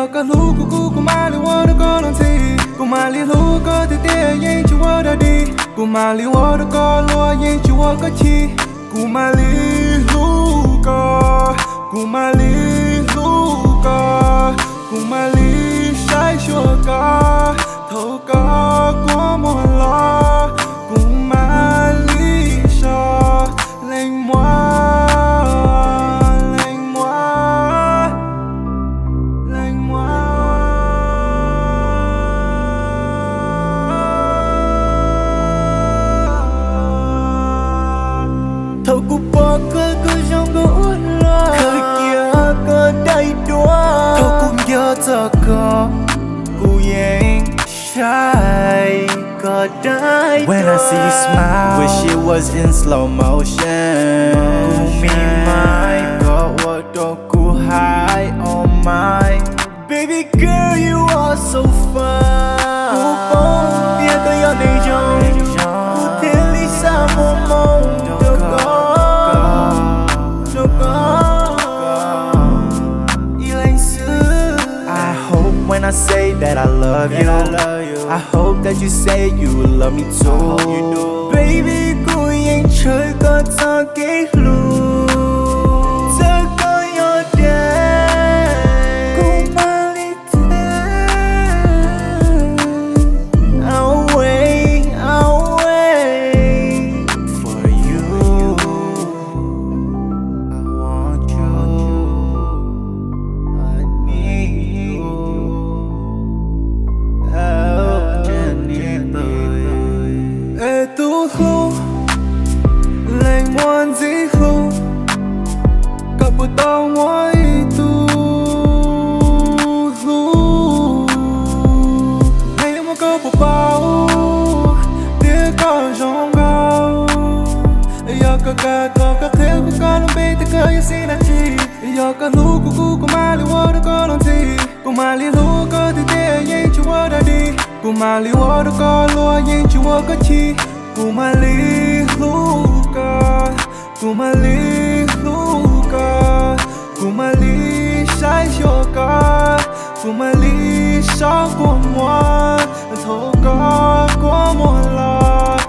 Yog koj hlub kuv kuv kuv mam li ua rau koj los ntxhi. Kuv mam li hlub koj tiag tiag yeej tsis ua dog dig. Kuv mam li ua rau koj luag yeej tsis ua koj chim. Kuv mam li hlub koj, kuv mam li hlub koj, kuv mam li saib xyuas koj. Thaum koj kua muag los, kuv mam li so leej muam, leej muam, leej muam. Thaum kuv pom koj, koj zoo nkauj ua luaj, koj cia koj dai duab. Thaum kuv nco txog koj, kuv yeej saib koj dai duab. When I see you smile, wish it was in slow motion. Kuv mim mais koj ua rau kuv high, oh my. Baby girl, you are so fine. Kuv paub tias koj yog neeg zoo, kuv thiaj li xav muaj moo rau koj, rau koj ib leeg xwb. I hope when I say that I love you, I hope that you say you love me too. Baby, kuv yeej ntshaw koj txoj kev hlub, txawm koj yog dab, kuv mam li teb. I'll wait, I'll wait for you. I want you, I need you. Es tus hlub, leej muam ntxim hlub, koj puas tau muaj ib tug hlub? Leej muam koj puas paub tias koj zoo nkauj? Yog koj kam txog koj qhia kuv koj lub npe tias koj yog xib dab tsi. Yog koj hlub kuv kuv kuv mam li ua rau koj los ntxhi. Kuv mam li hlub koj tiag tiag yeej tsis ua dog dig. Kuv mam li ua rau koj luag yeej tsis ua koj chim. Kuv mam li hlub koj, kuv mam li hlub koj, kuv mam li saib xyuas koj, kuv mam li so kua muag. Thaum koj kua muag los,